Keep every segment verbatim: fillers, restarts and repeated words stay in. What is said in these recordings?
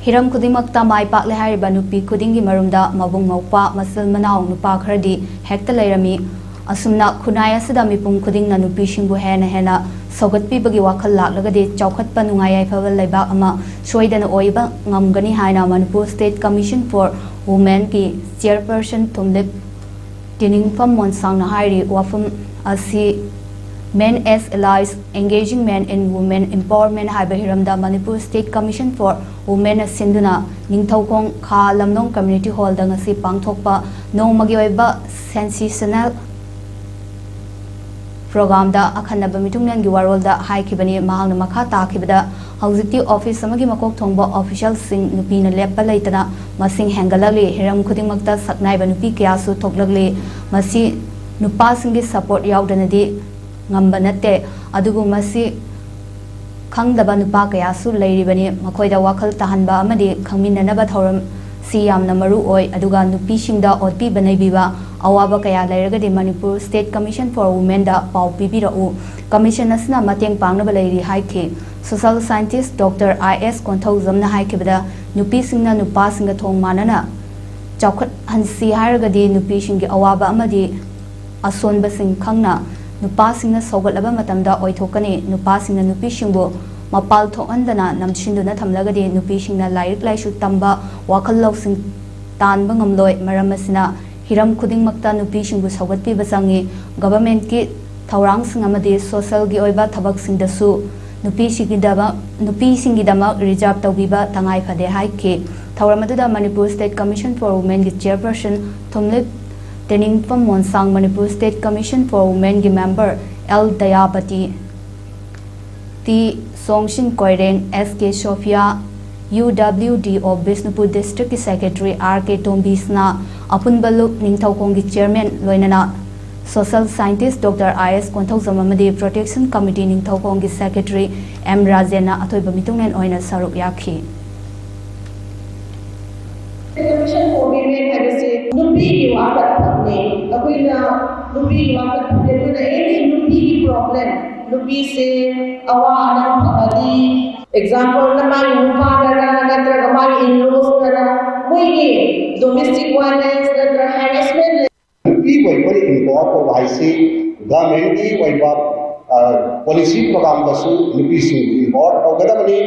ꯍꯤꯔꯝ ꯈꯨꯗꯤꯡꯃꯛꯇ ꯃꯥꯏ ꯄꯥꯛꯂꯦ ꯍꯥꯏꯔꯤꯕ ꯅꯨꯄꯤ ꯈꯨꯗꯤꯡꯒꯤ ꯃꯔꯨꯝꯗ ꯃꯕꯨꯡ ꯃꯧꯄ꯭ꯋꯥ ꯃꯆꯤꯜ ꯃꯅꯥꯎ ꯅꯨꯄꯥ ꯈꯔꯗꯤ ꯍꯦꯛꯇ ꯂꯩꯔꯝꯃꯤ꯫ ꯑꯁꯨꯝꯅ ꯈꯨꯟꯅꯥꯏ ꯑꯁꯤꯗ ꯃꯤꯄꯨꯝ ꯈꯨꯗꯤꯡꯅ ꯅꯨꯄꯤꯁꯤꯡꯕꯨ ꯍꯦꯟꯅ ꯍꯦꯟꯅ ꯁꯧꯒꯠꯄꯤꯕꯒꯤ ꯋꯥꯈꯜ ꯂꯥꯛꯂꯒꯗꯤ ꯆꯥꯎꯈꯠꯄ ꯅꯨꯡꯉꯥꯏ ꯌꯥꯏꯐꯕ ꯂꯩꯕꯥꯛ ꯑꯃ ꯁꯣꯏꯗꯅ ꯑꯣꯏꯕ ꯉꯝꯒꯅꯤ ꯍꯥꯏꯅ Manipur State Commission for Womenꯒꯤ Chairperson ꯊꯨꯝꯂꯤꯞ ꯇꯤꯅꯤꯡꯐꯝ ꯃꯣꯟꯁꯥꯡꯅ ꯍꯥꯏꯔꯤ꯫ ꯋꯥꯐꯝ ꯑꯁꯤ Men as Allies, Engaging Men in Women Empowerment ꯍꯥꯏꯕ ꯍꯤꯔꯝꯗ Manipur State Commission for Womenꯅ ꯁꯤꯟꯗꯨꯅ ꯅꯤꯡꯊꯧꯈꯣꯡ ꯈꯥ ꯂꯝꯂꯣꯡ Community Hallꯗ ꯉꯁꯤ ꯄꯥꯡꯊꯣꯛꯄ ꯅꯣꯡꯃꯒꯤ ꯑꯣꯏꯕ sensational programꯗ ꯑꯈꯟꯅꯕ ꯃꯤꯊꯨꯡꯂꯦꯟꯒꯤ ꯋꯥꯔꯣꯜꯗ ꯍꯥꯏꯈꯤꯕꯅꯤ꯫ ꯃꯍꯥꯛꯅ ꯃꯈꯥ ꯇꯥꯈꯤꯕꯗ, ꯍꯧꯖꯤꯛꯇꯤ office ꯑꯃꯒꯤ ꯃꯀꯣꯛ ꯊꯣꯡꯕ officialꯁꯤꯡ ꯅꯨꯄꯤꯅ ꯂꯦꯞꯄ ꯂꯩꯇꯅ ꯃꯁꯤꯡ ꯍꯦꯟꯒꯠꯂꯛꯂꯤ꯫ ꯍꯤꯔꯝ ꯈꯨꯗꯤꯡꯃꯛꯇ ꯁꯛꯅꯥꯏꯕ ꯅꯨꯄꯤ ꯀꯌꯥꯁꯨ ꯊꯣꯛꯂꯛꯂꯤ꯫ ꯃꯁꯤ ꯅꯨꯄꯥꯁꯤꯡꯒꯤ support ꯌꯥꯎꯗꯅꯗꯤ ꯉꯝꯕ ꯅꯠꯇꯦ꯫ ꯑꯗꯨꯕꯨ ꯃꯁꯤ ꯈꯪꯗꯕ ꯅꯨꯄꯥ ꯀꯌꯥꯁꯨ ꯂꯩꯔꯤꯕꯅꯤ꯫ ꯃꯈꯣꯏꯗ ꯋꯥꯈꯜ ꯇꯥꯍꯟꯕ ꯑꯃꯗꯤ ꯈꯪꯃꯤꯟꯅꯅꯕ ꯊꯧꯔꯝꯁꯤ ꯌꯥꯝꯅ ꯃꯔꯨ ꯑꯣꯏ꯫ ꯑꯗꯨꯒ ꯅꯨꯄꯤꯁꯤꯡꯗ ꯑꯣꯠꯄꯤꯕ ꯅꯩꯕꯤꯕ ꯑꯋꯥꯕ ꯀꯌꯥ ꯂꯩꯔꯒꯗꯤ Manipur State Commission for Womenꯗ ꯄꯥꯎ ꯄꯤꯕꯤꯔꯛꯎ꯫ Commission ꯑꯁꯤꯅ ꯃꯇꯦꯡ ꯄꯥꯡꯅꯕ ꯂꯩꯔꯤ ꯍꯥꯏꯈꯤ꯫ Social scientist Doctor I S ꯀꯣꯟꯊꯧꯖꯝꯅ ꯍꯥꯏꯈꯤꯕꯗ, ꯅꯨꯄꯤꯁꯤꯡꯅ ꯅꯨꯄꯥꯁꯤꯡꯒ ꯊꯣꯡ ꯃꯥꯟꯅꯅ ꯆꯥꯎꯈꯠꯍꯟꯁꯤ ꯍꯥꯏꯔꯒꯗꯤ ꯅꯨꯄꯤꯁꯤꯡꯒꯤ ꯑꯋꯥꯕ ꯑꯃꯗꯤ ꯑꯁꯣꯟꯕꯁꯤꯡ ꯈꯪꯅ ꯅꯨꯄꯥꯁꯤꯡꯅ ꯁꯧꯒꯠꯂꯕ ꯃꯇꯝꯗ ꯑꯣꯏꯊꯣꯛꯀꯅꯤ꯫ ꯅꯨꯄꯥꯁꯤꯡꯅ ꯅꯨꯄꯤꯁꯤꯡꯕꯨ ꯃꯄꯥꯜ ꯊꯣꯛꯍꯟꯗꯅ ꯅꯝꯁꯤꯟꯗꯨꯅ ꯊꯝꯂꯒꯗꯤ ꯅꯨꯄꯤꯁꯤꯡꯅ ꯂꯥꯏꯔꯤꯛ ꯂꯥꯏꯁꯨ ꯇꯝꯕ, ꯋꯥꯈꯜ ꯂꯧꯁꯤꯡ ꯇꯥꯟꯕ ꯉꯝꯂꯣꯏ꯫ ꯃꯔꯝ ꯑꯁꯤꯅ ꯍꯤꯔꯝ ꯈꯨꯗꯤꯡꯃꯛꯇ ꯅꯨꯄꯤꯁꯤꯡꯕꯨ ꯁꯧꯒꯠꯄꯤꯕ ꯆꯪꯏ꯫ Governmentꯀꯤ ꯊꯧꯔꯥꯡꯁꯤꯡ ꯑꯃꯗꯤ socialꯒꯤ ꯑꯣꯏꯕ ꯊꯕꯛꯁꯤꯡꯗꯁꯨ ꯅꯨꯄꯤꯁꯤꯡꯒꯤꯗꯃꯛ, ꯅꯨꯄꯤꯁꯤꯡꯒꯤꯗꯃꯛ reserve ꯇꯧꯕꯤꯕ ꯇꯉꯥꯏ ꯐꯗꯦ ꯍꯥꯏꯈꯤ꯫ ꯊꯧꯔꯝ ꯑꯗꯨꯗ Manipur State Commission for Womenꯒꯤ Chairperson Thumlip Teningpham Monsang, Manipur State Commission for Womenꯒꯤ member L Dayapati, T Songsin Koireng, S K Sofia, U W D O Bishnupur Districtꯀꯤ Secretary R K ꯇꯣꯝꯕꯤꯁꯅ, ꯑꯄꯨꯟꯕ ꯂꯨꯞ ꯅꯤꯡꯊꯧꯈꯣꯡꯒꯤ Chairman ꯂꯣꯏꯅꯅ Social scientist Doctor I S Konthoujam ꯑꯃꯗꯤ Protection Committee ꯅꯤꯡꯊꯧꯈꯣꯡꯒꯤ Secretary M ꯔꯥꯖꯦꯟꯅ ꯑꯊꯣꯏꯕ ꯃꯤꯊꯨꯡꯂꯦꯟ ꯑꯣꯏꯅ ꯁꯔꯨꯛ ꯌꯥꯈꯤ꯫ Commission for Women ꯍꯥꯏꯕꯁꯤ ꯅꯨꯄꯤꯒꯤ ꯋꯥꯀꯠꯐꯝꯅꯤ꯫ ꯑꯩꯈꯣꯏꯅ ꯅꯨꯄꯤꯒꯤ ꯋꯥꯀꯠꯐꯝꯅꯤ꯫ ꯑꯗꯨꯅ any ꯅꯨꯄꯤꯒꯤ problem, ꯅꯨꯄꯤꯁꯦ ꯑꯋꯥ ꯑꯅꯥ ꯐꯪꯉꯗꯤ, example, ꯅꯃꯥꯒꯤ ꯅꯨꯄꯥꯗꯔ ꯅꯠꯇ꯭ꯔꯒ ꯏꯟ ꯂꯣꯁꯇꯅ ꯃꯣꯏꯒꯤ ꯗꯣꯃꯦꯁꯇꯤꯛ ꯚꯥꯏꯂꯦꯟꯁ ꯅꯠꯇ꯭ꯔꯒ ꯍꯦꯔꯦꯁꯃꯦꯟ ꯅꯨꯄꯤꯕꯨ ꯑꯩꯈꯣꯏꯅ ꯏꯟꯚꯣꯜꯕ ꯇꯧꯕ ꯍꯥꯏꯁꯤ ꯒꯚꯔꯟꯃꯦꯟꯒꯤ ꯑꯣꯏꯕ ꯄꯣꯂꯤꯁꯤ ꯄ꯭ꯔꯣꯒꯥꯝꯗꯁꯨ ꯅꯨꯄꯤꯁꯤꯡꯕꯨ ꯏꯟꯚꯣꯜꯕ ꯇꯧꯒꯗꯕꯅꯤ꯫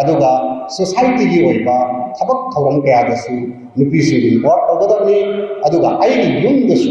ꯑꯗꯨꯒ ꯁꯣꯁꯥꯏꯇꯤꯒꯤ ꯑꯣꯏꯕ ꯊꯕꯛ ꯊꯧꯔꯝ ꯀꯌꯥꯗꯁꯨ ꯅꯨꯄꯤꯁꯤꯡꯕꯨ ꯏꯟꯚꯣꯜꯕ ꯇꯧꯒꯗꯕꯅꯤ꯫ ꯑꯗꯨꯒ ꯑꯩꯒꯤ ꯌꯨꯝꯗꯁꯨ